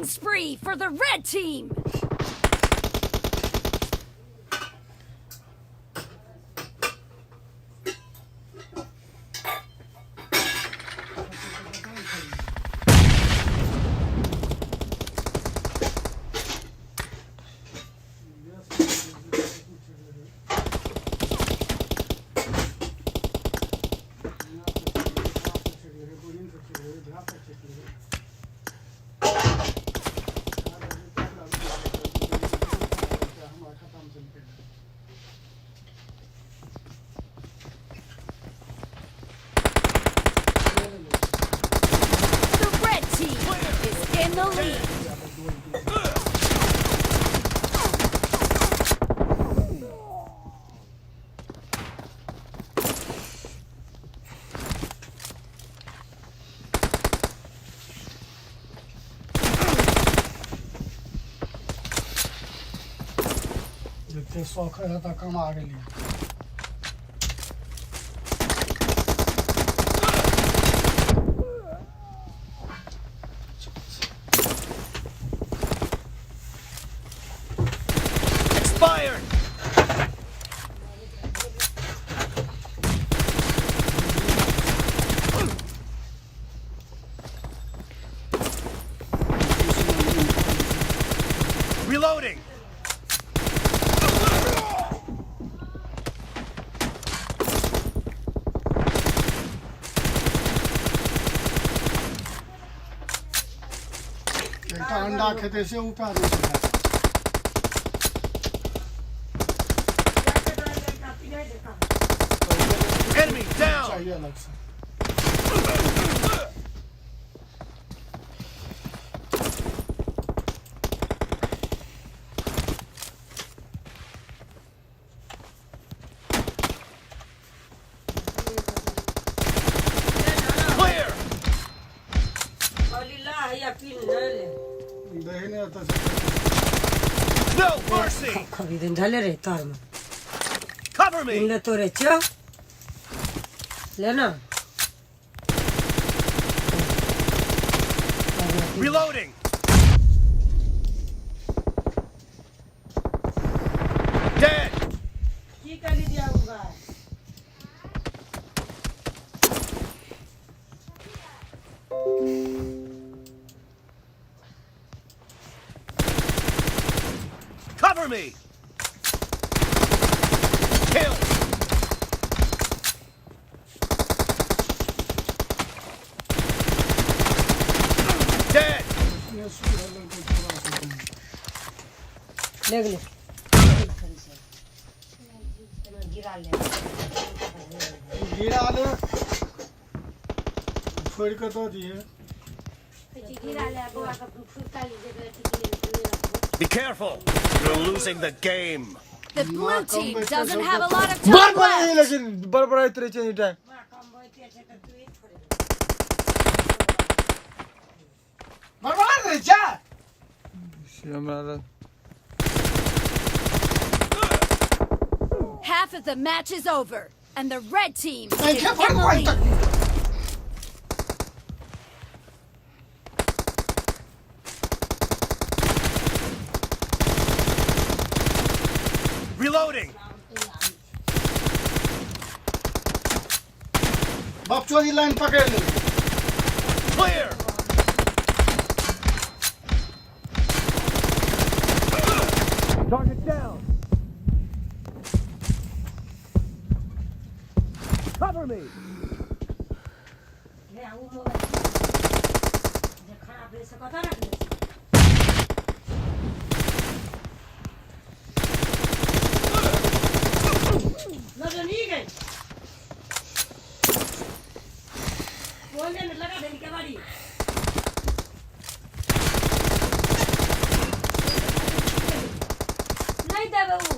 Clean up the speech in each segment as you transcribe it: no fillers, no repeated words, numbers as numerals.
Killing spree for the red team! The red team is in the lead. जते शौक है तऽ कमा गेलियै। Expired! Reloading! एकटा अंडा खेतै से उपाय नहि छै। Enemy down! चाहिए अलग से। Clear! दही नहि एतऽ। No mercy! खबी दिन ढले रे तारमे। Cover me! ले तोरे चो ले ना। Reloading! Dead! की करी दिया होगा? Cover me! Kill! Dead! इसमें सुई है लड़के थोड़ा सा। ले गेलै, गिरा ले। गिरा ले, फोड़ि कऽ दऽ दिहे। गिरा ले बौआ के फुटका लीजिए। Be careful! You're losing the game! The blue team doesn't have a lot of बड़ time बड़ left. लेकिन बड़बड़ाइत रहै छै एनी टाइम। माँ कमबैते छै तऽ तू थोड़े बर्बाद रहै छै। से हमरा लग Half of the match is over, and the red team is पंखे in पर the कोई lead. तक Reloading! बाप चोरी लाइन पकड़ि लेलकै। Clear! Target down! Cover me! ले आ, उ मोबाइल जे खराब रहै से कतऽ रखने छी? लऽ नी गई बोलने में लगा देनी केवाड़ी। नहीं देबै उ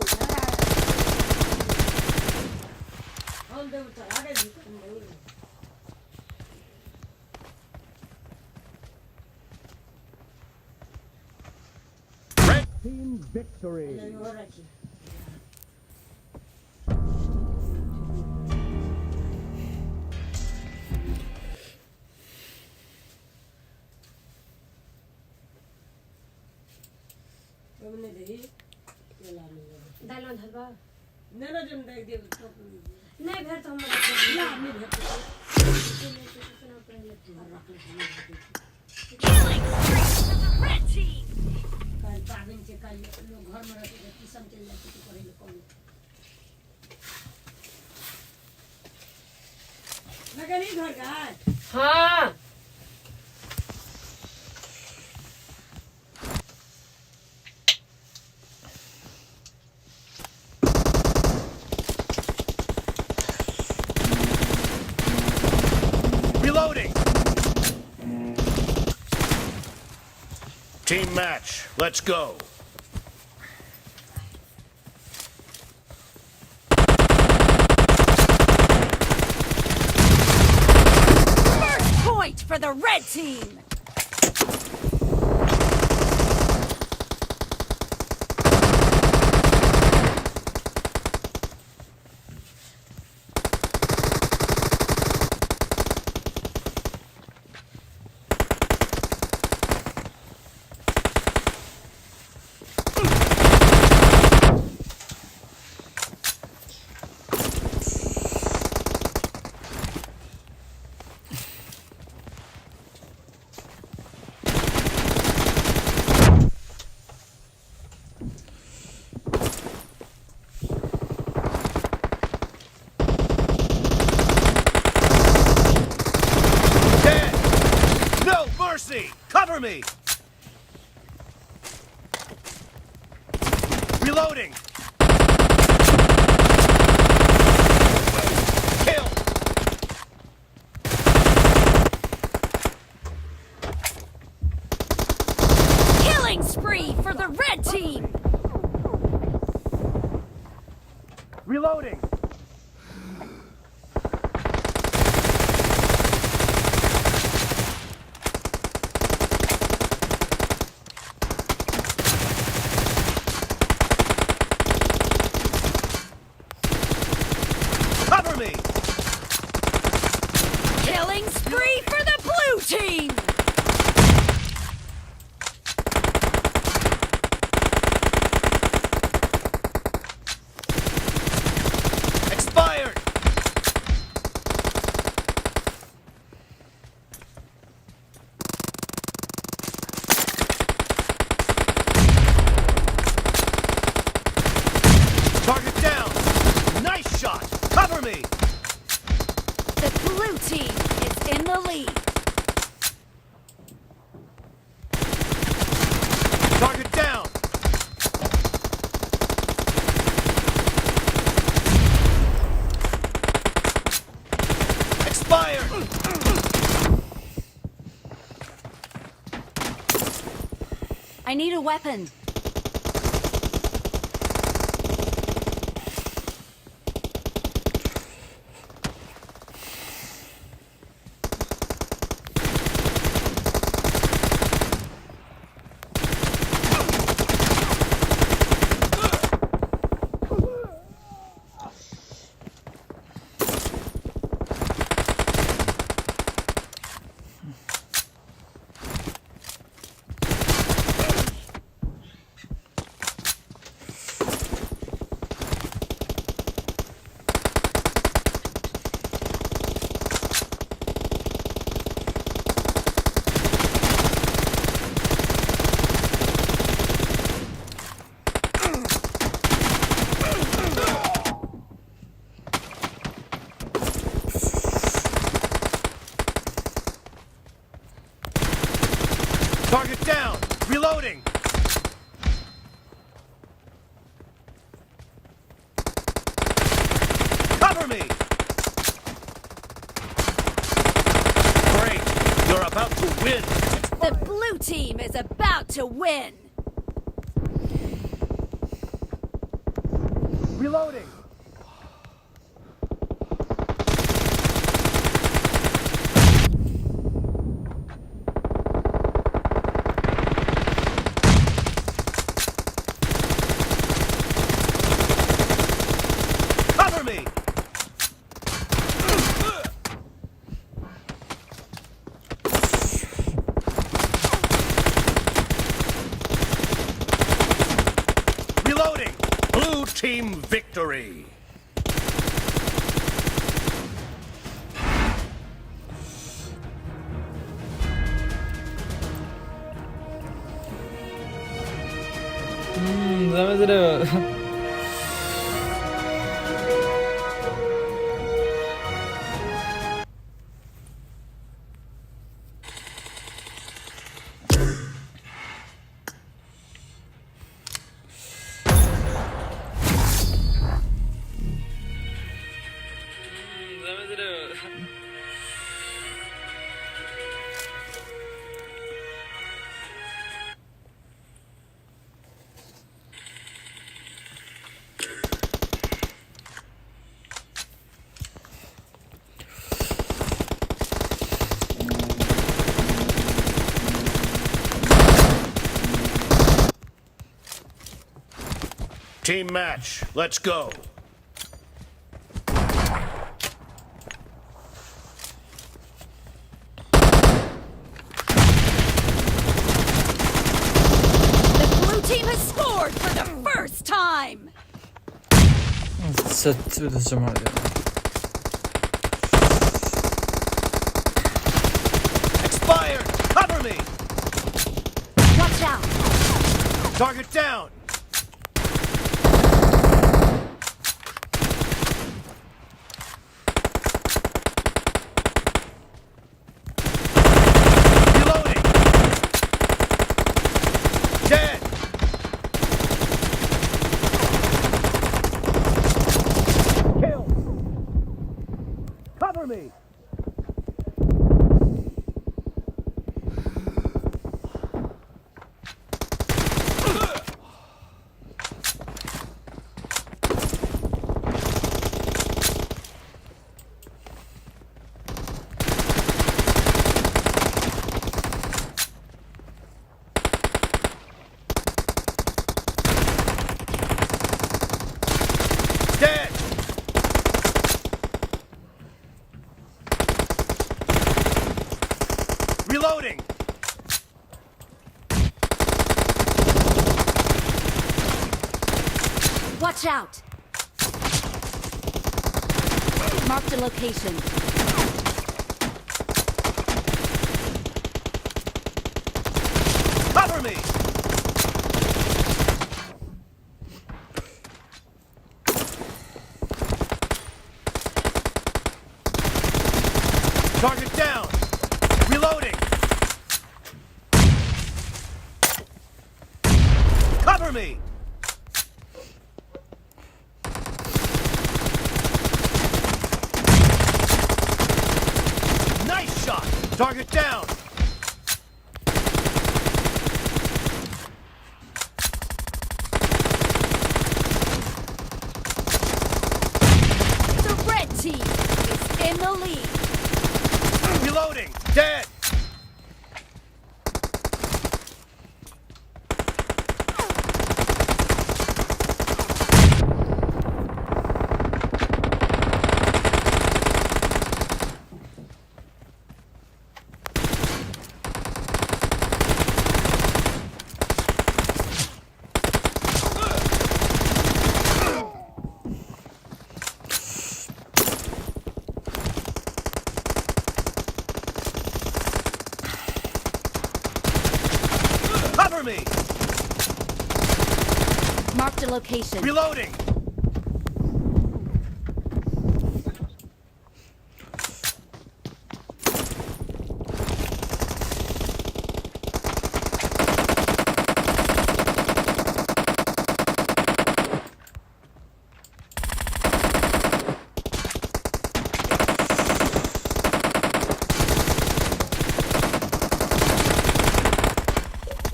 हम देबै तऽ आगे भी। Red team victory! इहो रखी। ओहिमे नहि दही केला नहि लेबै। दालि में धरबा नहि नहि जे दालि देब नहि भेट तऽ हम ना नहि भेटतै। Killing spree for the red team. काल्हि पाबनि छै, काल्हि लोक घरमे रहतै तऽ ट्यूशन चलि जाइ छै पढ़ै लए। कम लगेली घर गाय। हाँ। Reloading! Team match, let's go. First point for the red team. Dead! No mercy! Cover me! Reloading! Kill! Killing spree for the red team. Reloading! Cover me! Killing spree for the blue team. Expired! Target down! Nice shot! Cover me! The blue team is in the lead. Target down! Expired! I need a weapon. Target down! Reloading! Cover me! Great! You're about to win! The blue team is about to win. Reloading! Cover me! team victory. समझ रहे हो। समझ रहे हो। Team match. Let's go. The blue team has scored for the first time. सच में तो मार दिया। Expired. Cover me. Watch out. Target down. Reloading. Dead. Kill. Cover me. Dead. Reloading. Watch out. Marked a location. Cover me. Target down. Reloading. Cover me. Nice shot. Target down. The red team is in the lead. Reloading. Dead. Cover me. Marked a location. Reloading.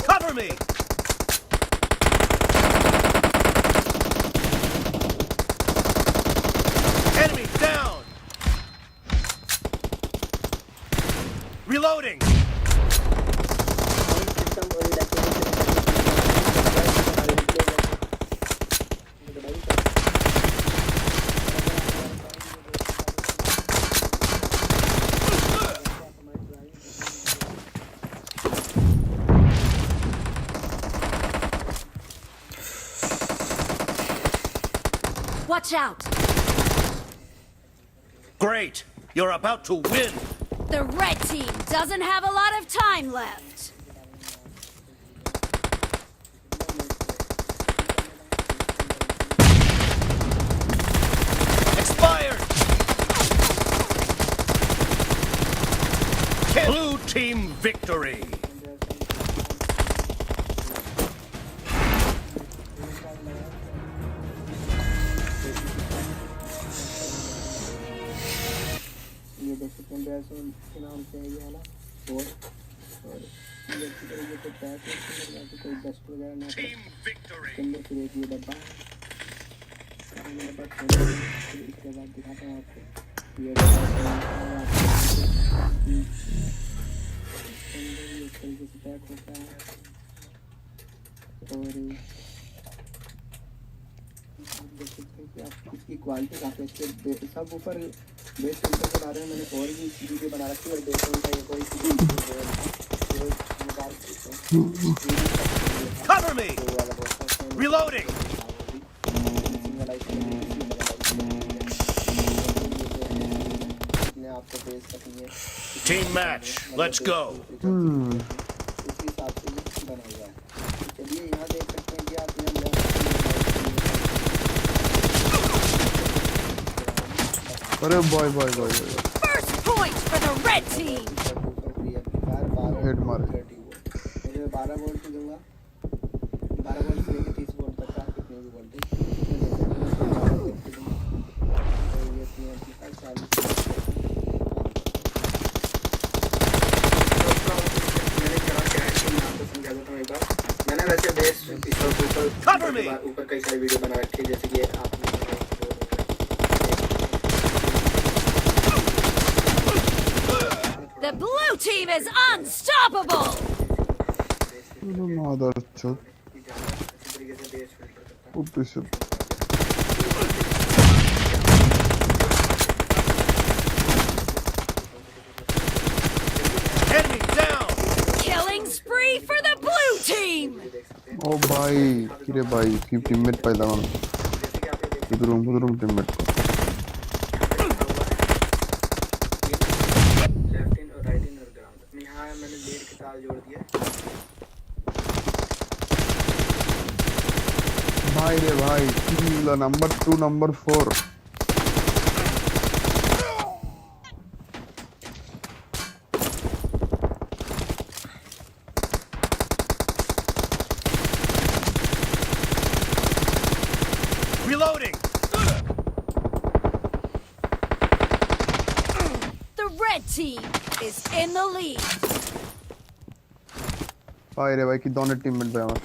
Cover me. Watch out! Great! You're about to win! The red team doesn't have a lot of time left. Expired! Blue team victory! ये देख सकते हैं बेसोन के नाम से है ये वाला board. और ये अच्छी तरीके से पैक है, इसके अंदर बाकी कोई डस्ट वगैरह ना पड़े। Team victory! इसके अंदर फिर एक ये डब्बा है, ये डब्बा खोल के फिर इसके बाद दिखाता हूँ आपको। ये डब्बा इसके अंदर ये इस तरीके से पैक होता है। और आप देख सकते हैं कि आप इसकी क्वालिटी काफ़ी अच्छी है। सब ऊपर बेस फिल्टर के बारे में मैंने और भी वीडियो बना रखी है, और बेस का ये कोई निकाल सकते हैं। Cover me! वो वाला बहुत था, उसमें Reloading! अपने आप को बेस रखनी है। Team match, let's go. उसी हिसाब से ये बना हुआ है। तो चलिए यहाँ देख सकते हैं कि आप यहाँ अरे boy boy boy boy. First point for the red team. Head मारे। मुझे 12 वोल्ट से दूंगा, 12 वोल्ट से लेके 30 वोल्ट तक का कितने भी वोल्टेज से दूंगा। तो ये अपनी एम्पलीफायर 40। मैंने करा क्या है कि मैं आपको समझा देता हूँ एक बार। मैंने वैसे बेस ऊपर Cover me! ऊपर कई सारी वीडियो बना रखी है, जैसे कि आपने The blue team is unstoppable. मादर चोद। अच्छी तरीके से बेस फिल्टर करता है। ऊपर से Enemy down! Killing spree for the blue team. ओ भाई কিরে ভাই কি টিমমেট পাইলাম আমি। जैसे कि आप ये देख বুদরুম বুদরুম টিমমেট। लेफ्ट इन और राइट इन और ग्राउंड। यहाँ मैंने लीड के तार जोड़ दिया। ভাই রে ভাই কি number 2 number 4। Reloading! The red team is in the lead. ভাই রে ভাই কি দনের টিমমেট ভাই আমার।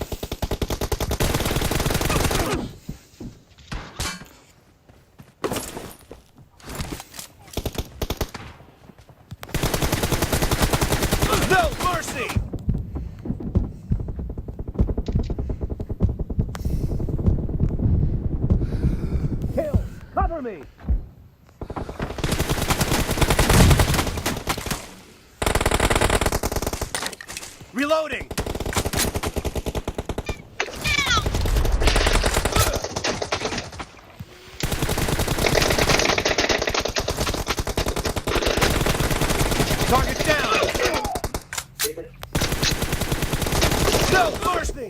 No mercy! Kill! Cover me! Reloading! Target down! No mercy!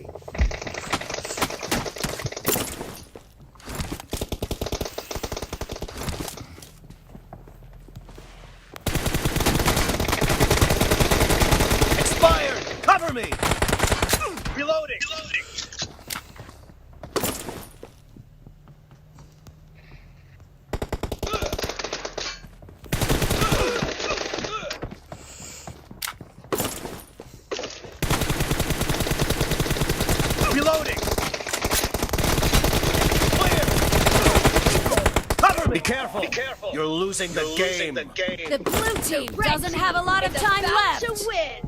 Expired! Cover me! Reloading! Reloading! Reloading! Clear! Cover me! Be careful! Be careful! You're losing the game. The blue team doesn't have a lot of time left. To win.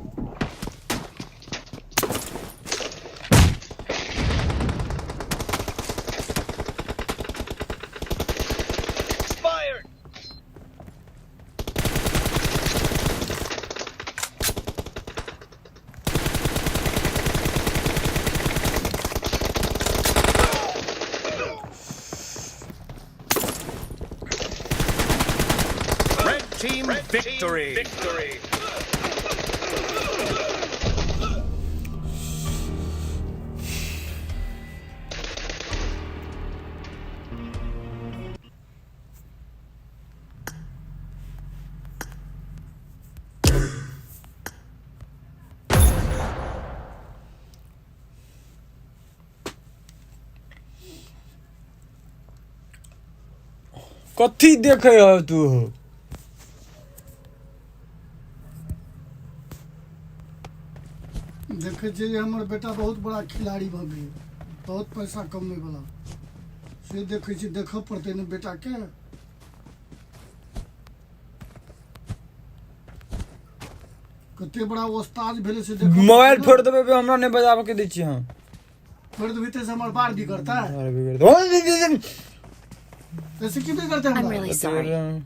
Expired! Victory. Victory. कथी देखे हो तू? देखै छियै जे हमर बेटा बहुत बड़ा खिलाड़ी भऽ गेलै, बहुत पैसा कमबै बला से देखै छियै। देखऽ पड़तै ने बेटाके। कते बड़ा ओस्ताद भेलै से देखऽ मोबाइल पड़तै ने। फोड़ देबै बे, हमरा नहि बजाबऽ के दै छी हम। फोड़ देबही तऽ हमर बार बिगड़तै। अरे बिगड़ दो। ऐसे की बिगड़तै I'm हमरा? really sorry.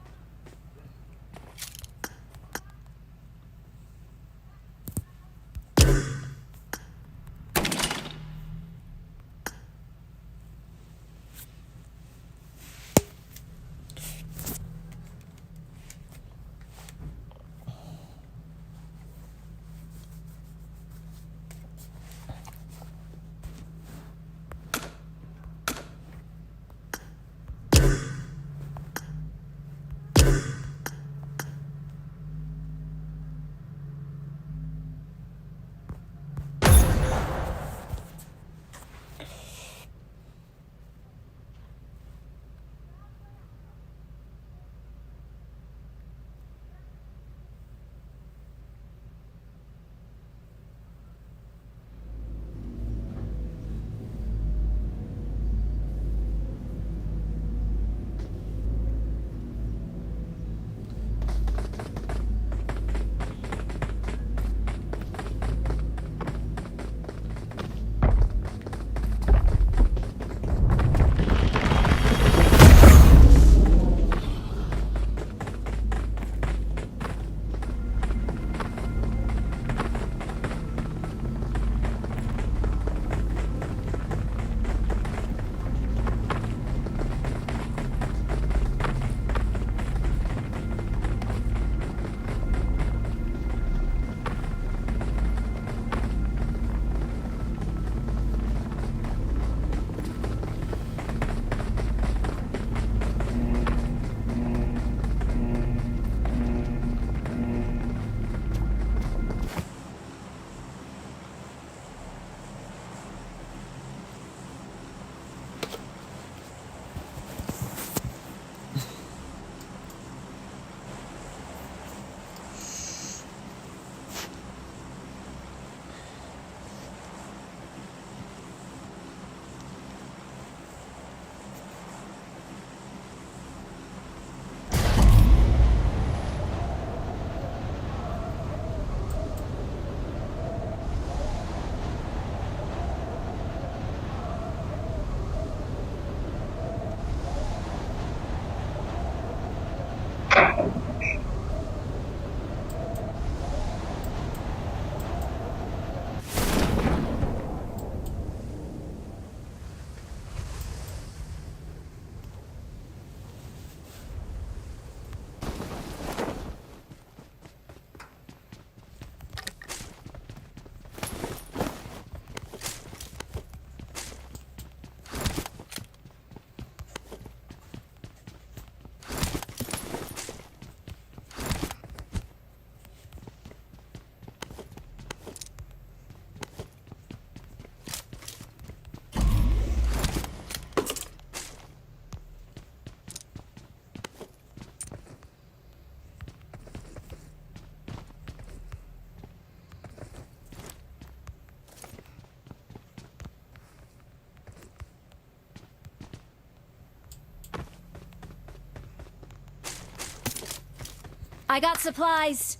I got supplies.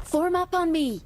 Form up on me.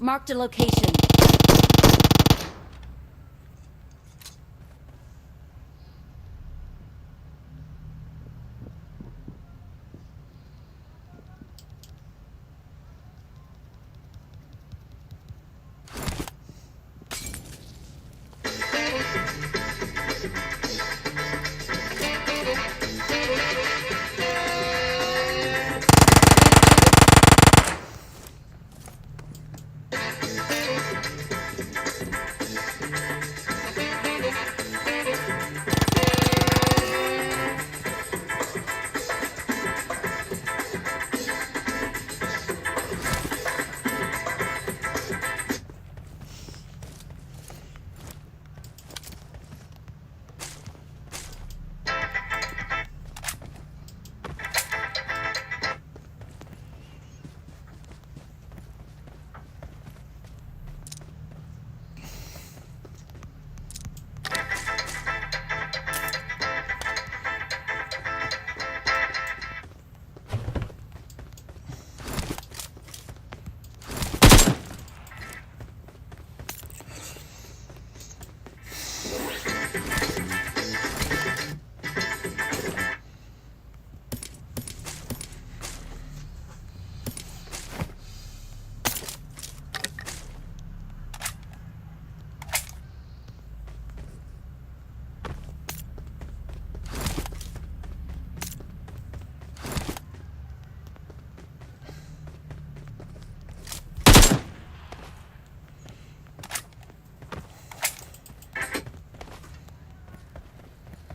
Marked a location.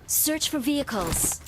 Search for vehicles.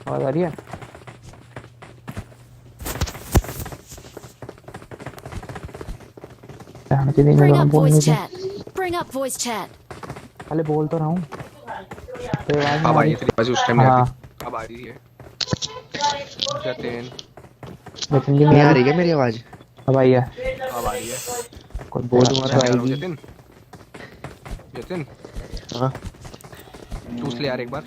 आवाज आ रही है? Bring up voice chat. Bring up voice chat. अरे बोल तो रहा हूँ। अब आई तेरी आवाज, उस टाइम नहीं हाँ। आती, अब आ रही है। जतिन जतिन जी नहीं आ रही क्या मेरी आवाज? अब आई है, अब आ रही है। कोई बोलूंगा तो आएगी। जतिन, जतिन हाँ चूस ले यार एक बार।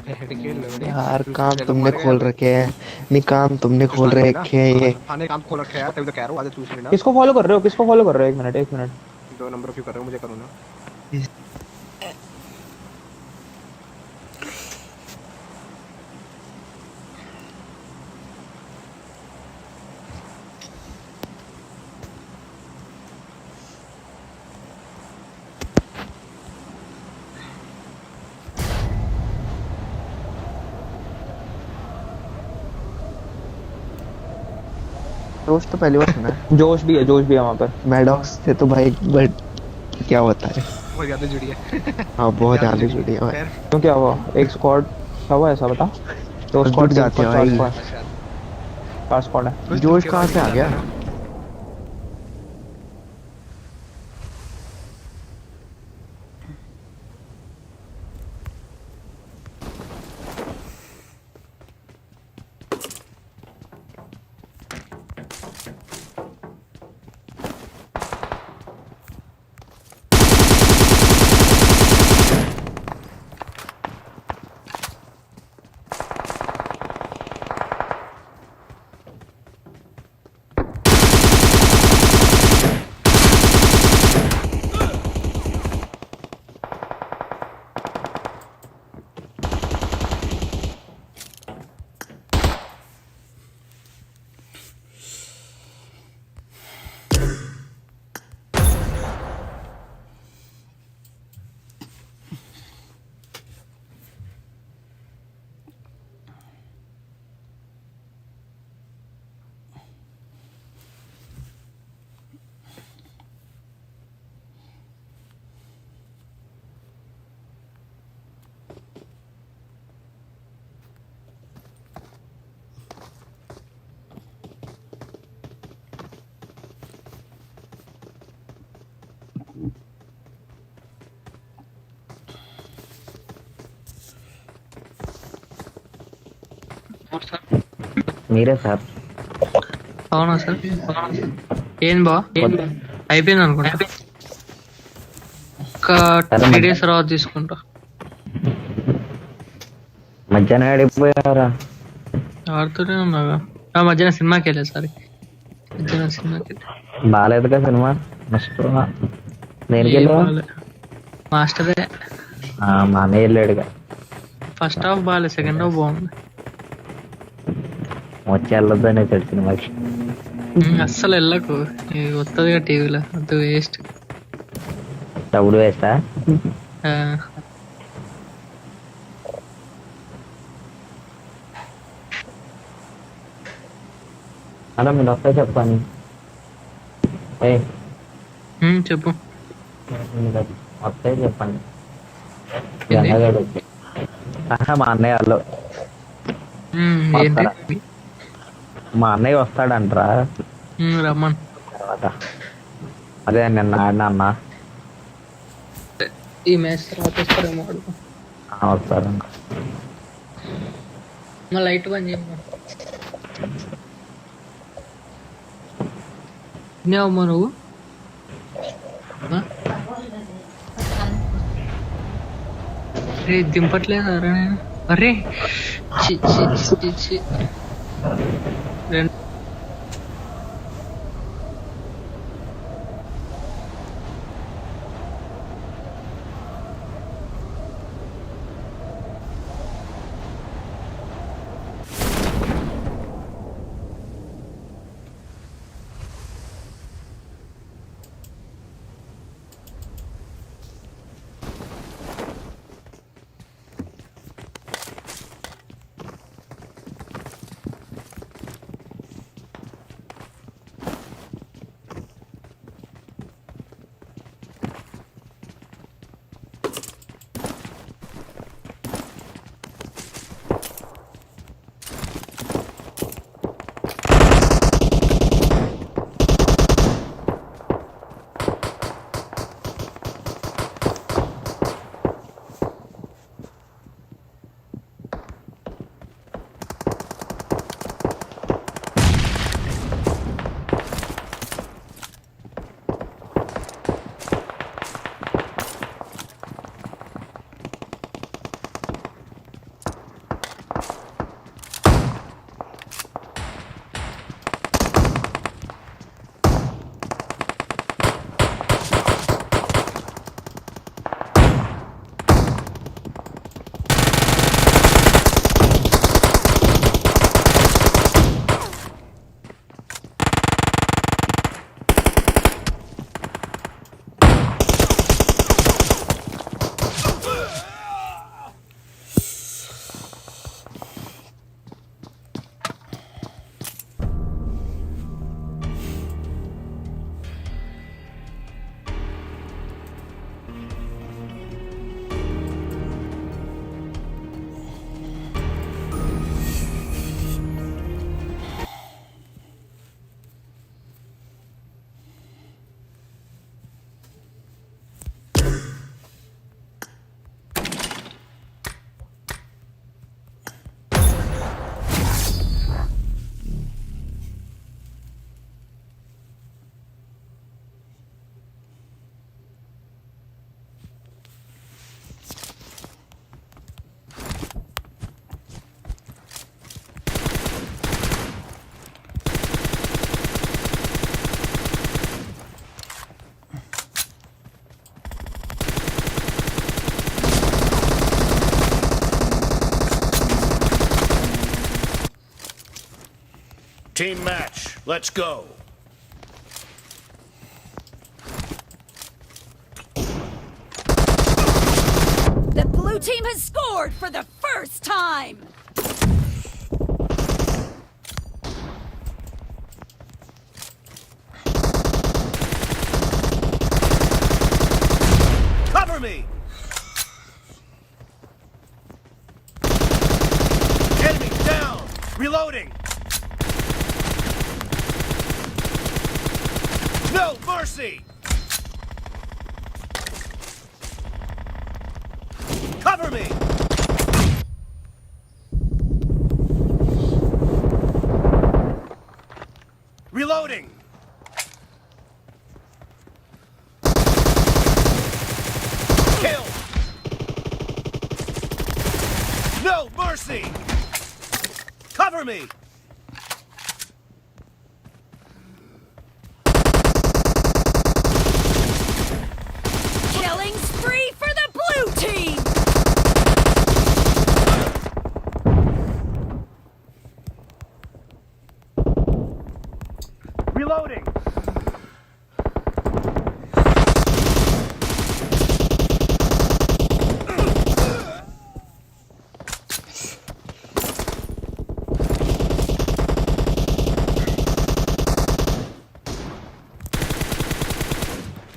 बैठ के लौड़े। यार चूस काम ले, तुमने तुम्हारे खोल रखे हैं। नहीं काम तुमने खोल चूस रखे हैं ये। हाँ नहीं काम खोल रखे हैं यार, तभी तो कह रहा हूँ आजा चूस लेना। किसको फॉलो कर रहे हो, किसको फॉलो कर रहे हो? एक मिनट एक मिनट। 2 नंबर क्यों कर रहे हो, मुझे करो ना। जोश तो पहली बार सुना है। जोश भी है, जोश भी है वहाँ पर। मैडॉक्स थे तो भाई, बट क्या होता है, बहुत ज्यादा जुड़ी है। हाँ बहुत ज्यादा जुड़ी है भाई। क्यों क्या हुआ? एक स्क्वाड क्या हुआ ऐसा बता? दो स्क्वाड जुट जाते हैं भाई। चार स्क्वाड है। जोश कहाँ से आ गया? మీరే సార్. అవునా సార్? ఏం బా అయిపోయింది అనుకుంటా. ఒక 3 డేస్ తర్వాత తీసుకుంటా. మధ్యాహ్నం ఆడిపోయారా? ఆడుతూనే ఉన్నాగా. మధ్యాహ్నం సినిమాకి వెళ్ళా, సారీ మధ్యాహ్నం సినిమాకి వెళ్ళా. బాగాలేదుగా సినిమా? మస్తు. దేనికి వెళ్ళావు? మాస్టరే. మా అన్నయ్య వెళ్ళాడుగా. ఫస్ట్ హాఫ్ బాగాలేదు, సెకండ్ హాఫ్ బాగుంది. వచ్చి వెళ్ళొద్దు అనేసాడు సినిమాకి. అస్సలు వెళ్ళకు, వస్తుందిగా టీవీలో, అంత వేస్ట్. డబ్బులు వేస్తా. అలా మీరు వస్తే చెప్పాను. చెప్పు. వస్తే చెప్పండి. మా అన్నయ్య వాళ్ళు మా అన్నయ్య వస్తాడంటరా రమ్మన్. తర్వాత అదే నిన్న ఆడినా అన్న. ఈ మ్యాచ్ తర్వాత వస్తారేమో. వస్తారు. లైట్ బంద్ చేయమ్మా. తిన్నావమ్మా నువ్వు? అరే దింపట్లేదు. అరే నేను అరే చి చి చి చి. Team match. Let's go. The blue team has scored for the first time. Cover me. Enemy down. Reloading. No mercy. Cover me. Reloading. Kill. No mercy. Cover me. Killing spree for the blue team. Reloading.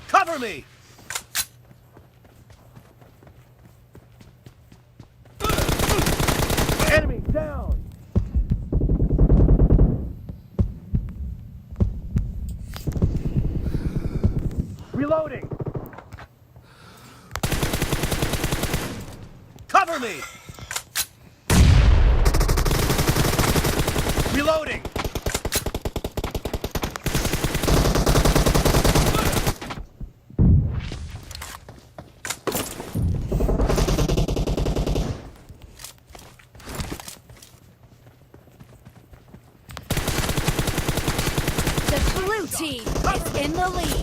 Cover me. Enemy down. Reloading. Cover me. Reloading. The blue team is in the lead.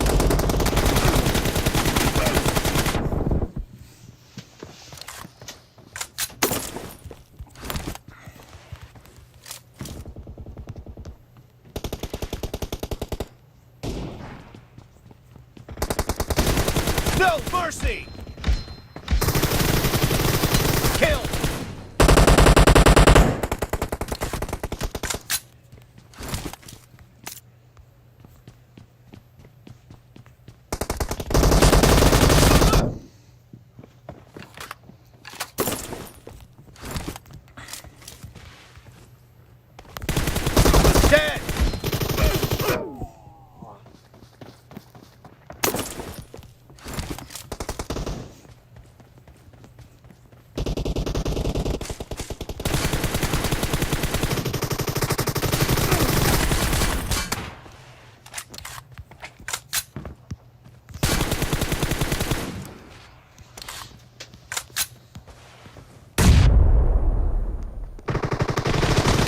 No mercy. Kill. Dead.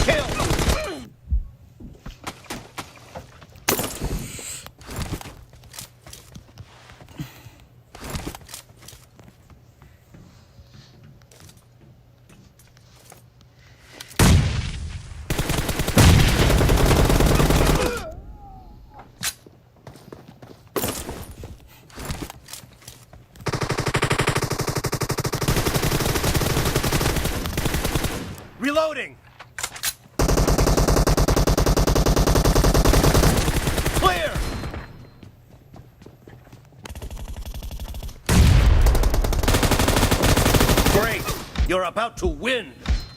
Kill. Reloading. Clear. Great! You're about to win!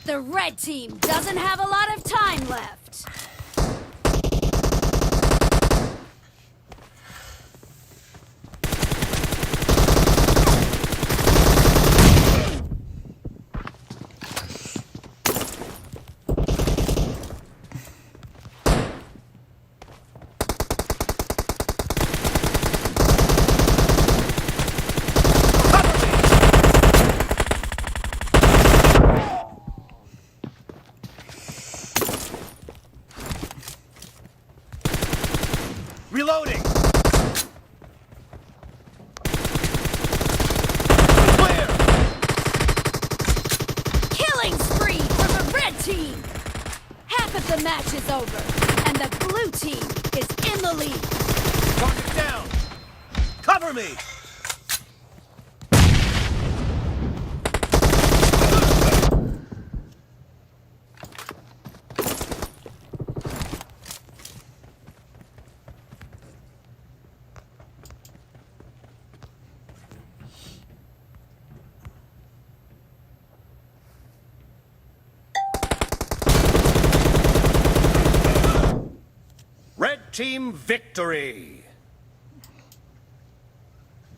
The red team doesn't have a lot of time left. Reloading! Clear! Killing spree for the red team. Half of the match is over, and the blue team is in the lead. Target down! Cover me! Red team victory!